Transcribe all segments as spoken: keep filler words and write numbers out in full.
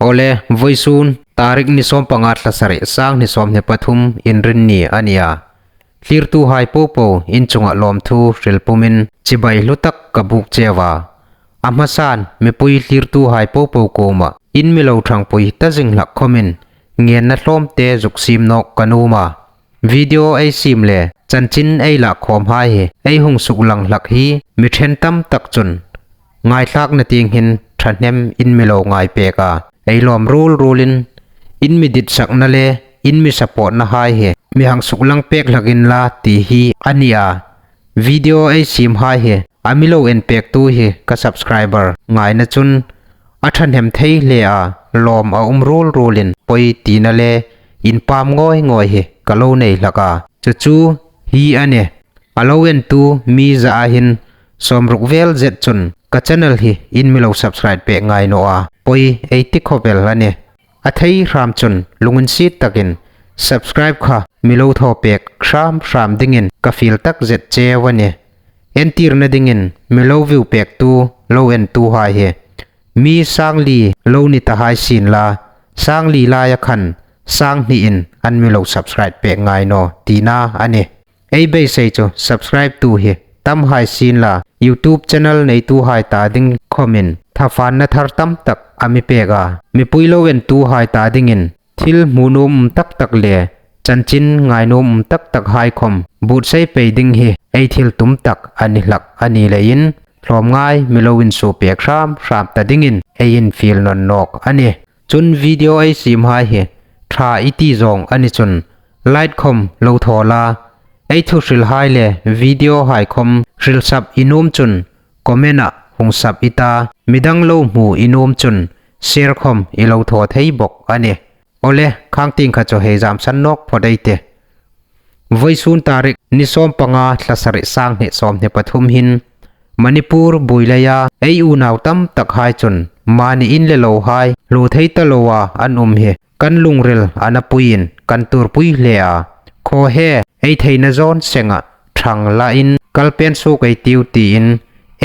Awle, vawisun tarik ni sawmpanga thla sari, sang hni sawmhni pathum Inrinni a ni a. Thlirtuhai popo in chunga lawmthu hril pumin chibai hlu tak ka buk cheu a. A hmasan mipui thlirtuhai popo kuoma in mi lo ṭhangpui ta zing hlak khawmin ngenna hlawmte zuk siem nawk ka nuom a. Video ei siem le chanchin ei lak khawmhai hi ei hung suklang hlak hi mi ṭhen tam tak chun ngaithlakna tieng hin ṭhahnem in mi lo ngai pek a. Ei lawm ruol ruolin in mi ditsakna le in mi supportnahai hi mi hang suklang pek hlak inla ti hi a ni a. Video ei siemhai hi a mi lo en pektu hi ka subscriber ngaina chun a ṭhahnem thei hle a, lawm a um ruol ruolin pawi tina le inpam ngawi ngawi hi ka lo nei hlak a. Chu chu hi a nih. A lo entu mi zaa hin sawmruk vel zet chun ka channel hi in mi lo subscribe pek ngai naw a. Pawi ei ti khawp el a nih. A thei hram chun lunginsiet takin subscribe kha mi lo thaw pek hram hram dingin ka fiel tak zet cheu a nih. Entirna dingin mi lo view pektu lo entuhai hi mi sangli lo ni ta hai sienla, sangli laia khan sanghni in an mi lo subscribe pek ngai naw tina a nih. Ei beisei chu subscribe tu hi tam hai sienla, YouTube channel neituhai ta ding khawmin thafanna thar tam tak a mi pek a. Mipui lo entuhai ta dingin thil hmu nuom um tak tak le chanchin ngai nuom um tak tak hai khawm buotsai pei ding hi ei thil tum tak a ni hlak a ni leiin, hlawmngai mi lo insuo pek hram hram ta dingin ei infiel nawn nawk a nih. Chun video ei siemhai hi ṭha i ti zawng a ni chun like khawm lo thaw la, ei thuhrilhai le videohai khawm hril sap i nuom chun comment-ah hung sap i ta, midang lo hmu i nuom chun share khawm i lo thaw thei bawk a nih. Awle, khang tieng kha chu hei zamsan nawk phawt ei tih. Vawisun tarik ni sawmpanga thla sari, sang hni sawmhni pathum hin Manipur buoi leia ei unau tam tak hai chun mani in le lo hai hluo thei ta loa an um hi kan lungril a na puiin kan tuorpui hle a. Khaw he, ei theina zawn senga ṭhang lain kal pen suok ei tiu tiin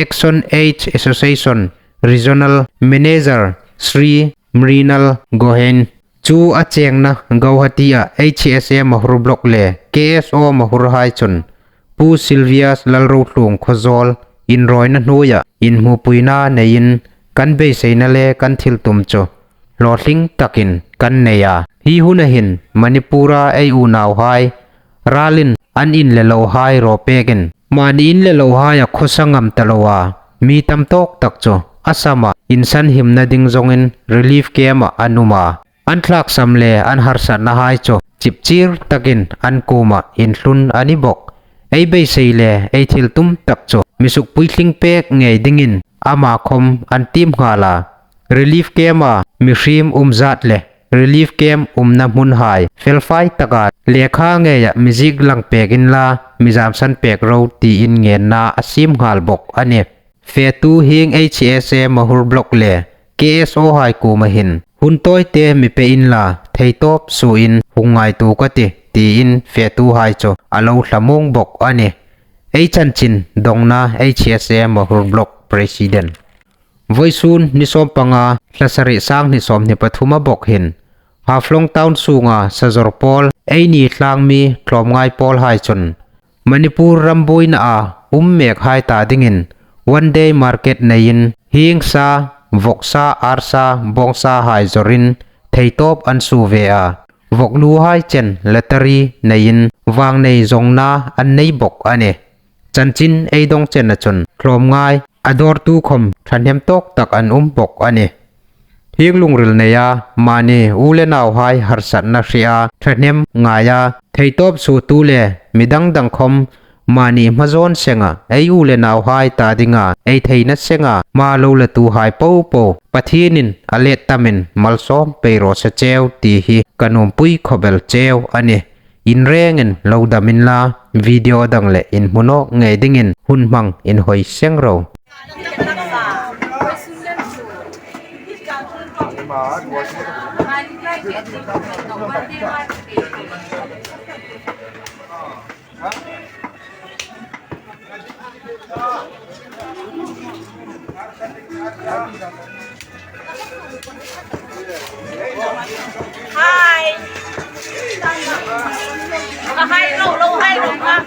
Action Aid Association Regional Manager Shri Mrinal Gohain chu a chengna Guwahati-a H S A Mahur Block le K S O Mahur hai chun Pu Sylvius Lalrotluong Khawzawl inrawina hnuoia inhmupuina neiin kan beiseina le kan thiltum chu hlawtling takin kan nei a. Hi huna hin Manipur-a ei unauhai ralin an in le lohai raw pekin mani in le lohaia khawsa ngam ta loa mi tam tawk tak chu Assam-a insanhimna ding zawngin relief camp-ah an um a. An thlaksam le an harsatnahai chu chipchir takin an kuoma inthlun a ni bawk. Ei beisei le ei thiltum tak chu mi sukpuitling pek ngei dingin ama khawm an tiem nghal a. Relief camp-a mihriem um zat le relief camp umna hmunhai felfai taka lekha ngeia mi ziek lang pek inla, mi zamsan pek ro tiin ngenna a siem nghal bawk a nih. Fetu hieng H S A Mahur Block le K S O hai kuoma hin hun tawite mi pe inla, theitawp suoin hung ngaituo ka tih, tiin fetuhai chu a lo thlamuong bawk a nih. Ei chanchin dongna H S A Mahur Block President. Vawisun ni sawmpanga thla sari, sang hni sawmhni pathuma bawk hin Haflong Town sunga Sajor Pawl, eini tlangmi tlawmngai pawlhai chun Manipur ram buoinaa um mekhai ta dingin one day market neiin hieng sa, vawksa, arsa, bawngsa hai zawrin theitawp an suo ve a. Vawkluhai chen lottery neiin vangnei zawngna an nei bawk a nih. Chanchin ei dawng chenna chun tlawmngai a dawrtu khawm ṭhahnem tawk tak an um bawk a nih. Hieng lungril neia mani u le nauhai harsatna hriea ṭhahnem ngaia theitawp suotu le mi dang dang khawm mani hmazawn senga ei u le nauhai ta dinga ei theina senga hma lo latuhai popo Pathienin a let tamin malsawm pei raw se cheu ti hi ka nuompui khawp el cheu a nih. Inrengin lo dam inla, video dang le inhmu nawk ngei dingin hun hmang inhawi seng ro. Hai. Hai lo, lo, hai lo, ha.